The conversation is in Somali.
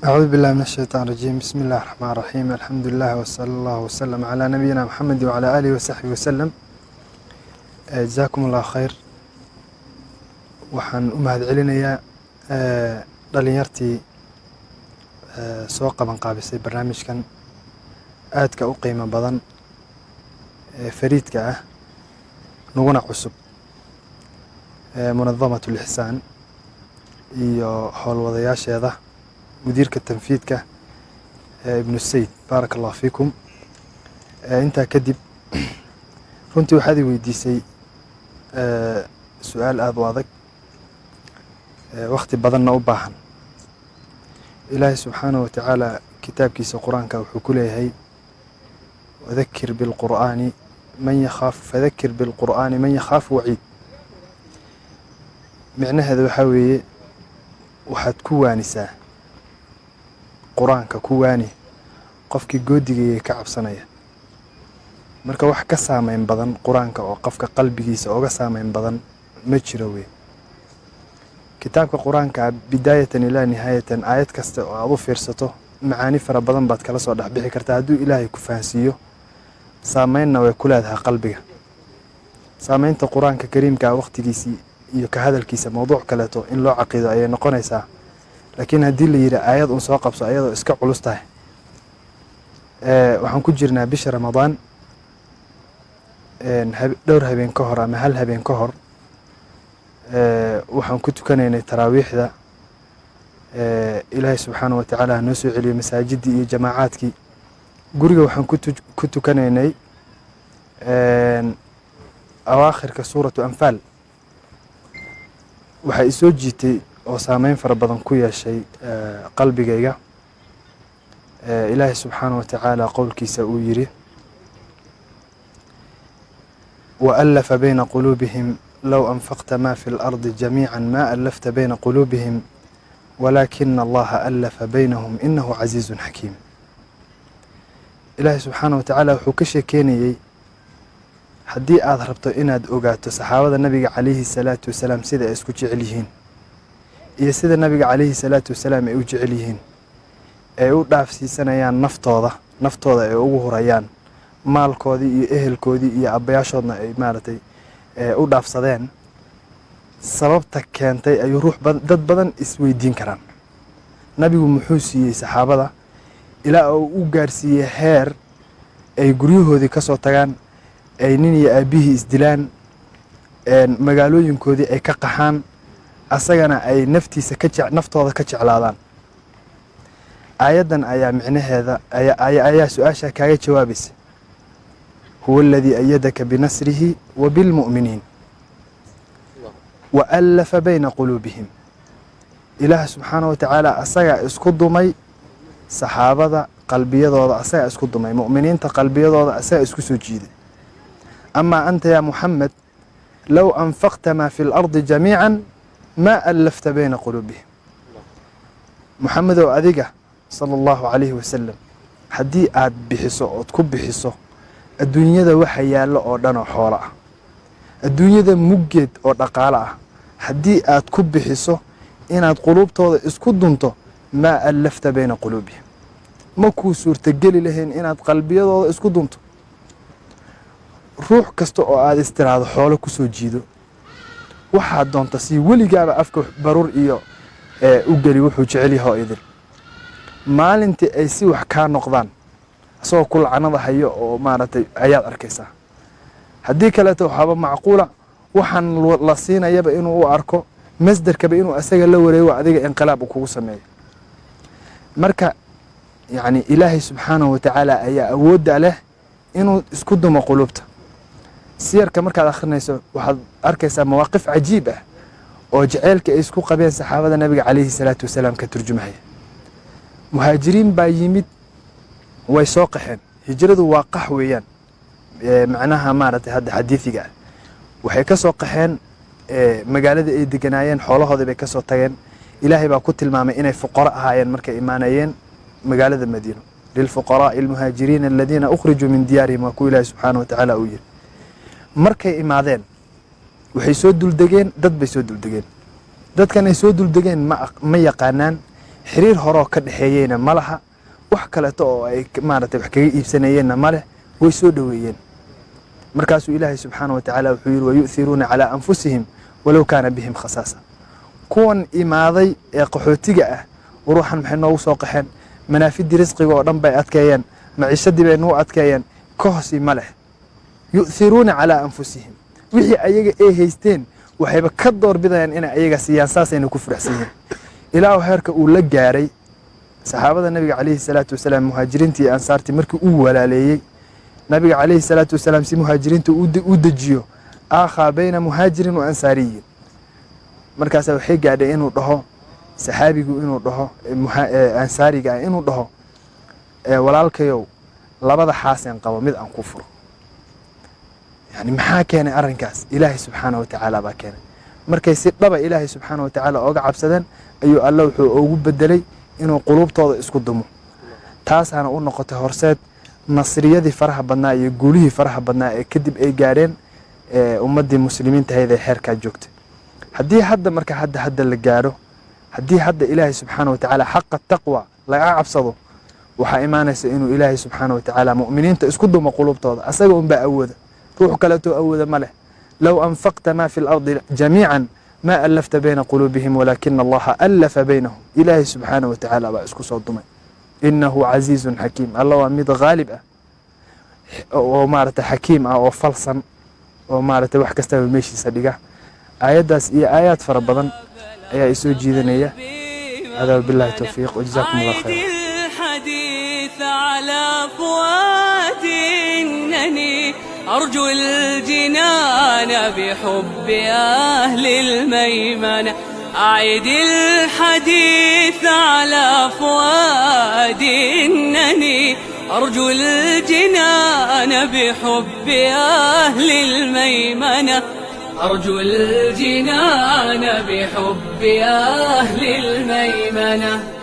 أعوذ بالله من الشيطان الرجيم، بسم الله الرحمن الرحيم، الحمد لله وصلى الله وسلم على نبينا محمد وعلى آله وصحبه وسلم. جزاكم الله خير. Waxaan u mahadcelinayaa dhalinyartii soo qaban qaabisay barnaamijkan aadka u qiimo badan ee fariidka ah, nuguna cusub, Munadamat Lixsaan iyo howlwadayaasheeda, mudiirka tanfiidka Ibnu Sayd. Baaraka Allahu fiikum. Intaa kadib, runtii waxaad i weydiisay su-aal aada u adag, wakhti badanna u baahan. Ilaahay subxaanahu watacaala kitaabkiisa Qur-aanka wuxuu ku leeyahay: "Wadakir bilqur'aani man yakhaafu, fadakir bilqur'aani man yakhaafu waciid." Micnaheeda waxaa weeye, waxaad ku waanisaa Qur-aanka, ku waani qofkii goodigaya ka cabsanaya. Marka wax ka saameyn badan Qur-aanka oo qofka qalbigiisa oga saameyn badan ma jiro wey. Kitaabka Qur-aanka bidaayatan ilaa nihaayatan, aayad kasta oo aad u fiirsato, macaani fara badan baad kala soo dhexbixi kartaa hadduu Ilaahay ku fahansiiyo. Saameynna way ku leedahay qalbiga. Saameynta Qur-aanka Kariimka waqtigiisii iyo ka hadalkiisa mowduuc kaleeto in loo caqiido ayay noqonaysaa, laakiin haddii la yidhi aayad un soo qabso, ayadoo iska culus tahay. Waxaan ku jirnaa bisha Ramadaan. Dhowr habeen ka hor ama hal habeen ka hor waxaan ku tukanaynay taraawiixda. Ilaahay subxaana wa tacaala ha noo soo celiyo masaajidii iyo jamaacaadkii. Guriga waxaan ku tukanaynay awaakhirka Suuratu Anfaal. Waxaa isoo jiitay oo saameyn fara badan ku yeeshay qalbigayga Ilaahay subxaana wa tacaala qowlkiisa uu yidhi: "وألف بين قلوبهم لو أنفقت ما في الأرض جميعا ما ألفت بين قلوبهم ولكن الله ألف بينهم إنه عزيز حكيم." Ilaahay subxaana wa tacaala wuxuu ka sheekeynayey, haddii aad rabto inaad ogaato saxaabada Nabiga calayhi salaatu wasalaam sida ay isku jecel yihiin iyo sida Nabiga calayhi salaatu wasalaam ay u jecel yihiin, ay u dhaafsiisanayaan naftooda, naftooda ay ugu hurayaan, maalkoodii iyo ehelkoodii iyo abbayaashoodna ay maaragtay u dhaafsadeen, sababta keentay ayuu ruux dad badan isweydiin karaan: Nabigu muxuu siiyey saxaabada ilaa uu u gaarsiiyey heer ay guryahoodii ka soo tagaan, ay nin iyo aabbihii isdilaan, magaalooyinkoodii ay ka qaxaan, asagana ay naftiisa ka naftooda ka jeclaadaan? Aayaddan ayaa micnaheeda ayaa su-aasha kaaga jawaabaysa: "هو الذي أيدك بنصره وبالمؤمنين وألف بين قلوبهم." Ilaah subxaana wa tacaala asagaa isku dumay saxaabada qalbiyadooda, asagaa isku dumay mu'miniinta qalbiyadooda, asagaa isku soo jiiday. "أما أنت يا محمد لو أنفقت ما في الأرض جميعا ما ألفت بين قلوبهم." Muxamedow, adiga sala Allahu calayhi wasalam, haddii aad bixiso ood ku bixiso adduunyada waxa yaallo oo dhan oo xoolo ah, adduunyada muggeed oo dhaqaalo ah, haddii aad ku bixiso inaad quluubtooda isku dunto, ما ألفت بين قلوبهم, ma kuu suurtageli lahayn inaad qalbiyadooda isku dunto. Ruux kasta oo aad istiraado xoolo ku soo jiido, waxaad doonta sii, weligaaba afka baruur iyo u geli, wuxuu jecel yahay oo idil, maalintii ay si wax kaa noqdaan, isagoo ku lacanada hayo oo maaragtay ayaad arkaysaa. Haddii kaleeto, waxaaba macquula waxaan la siinayaba inuu u arko masderkaba inuu asaga la wareego, adiga inqilaab uu kugu sameeyo. Marka yacni Ilaahay subxaanahu watacaala ayaa awoodda leh inuu isku dumo qulubta. Siyarka markaad akhrinayso, waxaad arkaysaa mawaaqif cajiib ah oo jaceylka ay isku qabeen saxaabada Nabiga calayhi salaatu wasalaam ka turjumaya. Muhaajiriin baa yimid, way soo qaxeen. Hijradu waa qax weeyaan, macnaha maaragtay hadda xadiidiga ah. Waxay ka soo qaxeen magaalada ay deganaayeen, xoolahoodii bay ka soo tageen. Ilaahay baa ku tilmaamay inay fuqaro ahaayeen markay imaanayeen magaalada Madiino. "للفقراء المهاجرين الذين أخرجوا من ديارهم", waa kuwa Ilaahay subxaana wa tacaala uu yiri. Markay imaadeen, waxay soo duldegeen, dad bay soo duldegeen. Dadkan ay soo duldegeen ma yaqaanaan. Xiriir horoo ka dhexeeyeyna ma laha, wax kaleeto oo ay maaragtay wax kaga iibsanayeenna ma leh. Way soo dhoweeyeen. Markaasuu Ilaahay subxaana wa tacaala wuxuu yidhi: ويؤثرون على أنفسهم ولو كان بهم خصاصة. Kuwan imaaday ee qaxootiga ah, waruuxan maxay noogu soo qaxeen? Manaafidii risqiga oo dhan bay adkeeyeen, maciishadii bay nuu adkeeyeen. Ka hosi ma leh. يؤثرون على أنفسهم, wixii ayaga ay haysteen waxayba ka doorbidayaan inay ayaga siiyaan. Saasayna ku faraxsan yihiin ilaa heerka uu la gaaray saxaabada Nabiga calayhi salaatu wasalaam, muhaajiriintii iyo ansaartii markii uu walaaleeyey Nabiga calayhi salaatu wasalaam, si muhaajiriinta u dejiyo, آخى بين مهاجر وأنصاري. Markaasaa waxay gaadhay inuu dhaho saxaabigu, inuu dhaho ansaariga ah, inuu dhaho: "Walaalkayow, labada xaaseen qabo mid aan ku furo." Yani maxaa keenay arrinkaas? Ilaahay subxaana wa tacaala baa keenay. Markay si dhaba Ilaahay subxaana wa tacaala ooga cabsadeen, ayuu Alle wuxuu ugu bedelay inuu quluubtooda isku dumo. Taasaana u noqotay horseed nasriyadii faraha badnaa iyo guulihii faraha badnaa ee kadib ay gaadheen ummaddii muslimiinta ahayd ee xeerkaa joogtay. Haddii hadda marka hadda la gaadho, haddii hadda Ilaahay subxaana wa tacaala xaqa taqwa laga cabsado, waxaa imaanaysa inuu Ilaahay subxaana wa tacaala mu'miniinta isku dumo quluubtooda. Asaga unbaa awooda, ruux kaleetoo awooda ma leh. لو أنفقت ما في الأرض جميعا ما ألفت بين قلوبهم ولكن الله ألف بينهم. Ilaahay subxaana wa tacaala baa isku soo dumay. إنه عزيز حكيم. Alla waa mid khaalib ah oo maaragtay xakiim ah oo falsan oo maaragtay wax kastaba meeshiisa dhiga. Aayaddaas iyo aayaad fara badan ayaa isoo jiidanaya. هذا وبالله التوفيق وجزاكم الله خيرا. الحديث على فؤادي، إنني أرجو الجنان بحب أهل الميمنة. أعد الحديث على فؤادي، إنني أرجو الجنان بحب أهل الميمنة، أرجو الجنان بحب أهل الميمنة.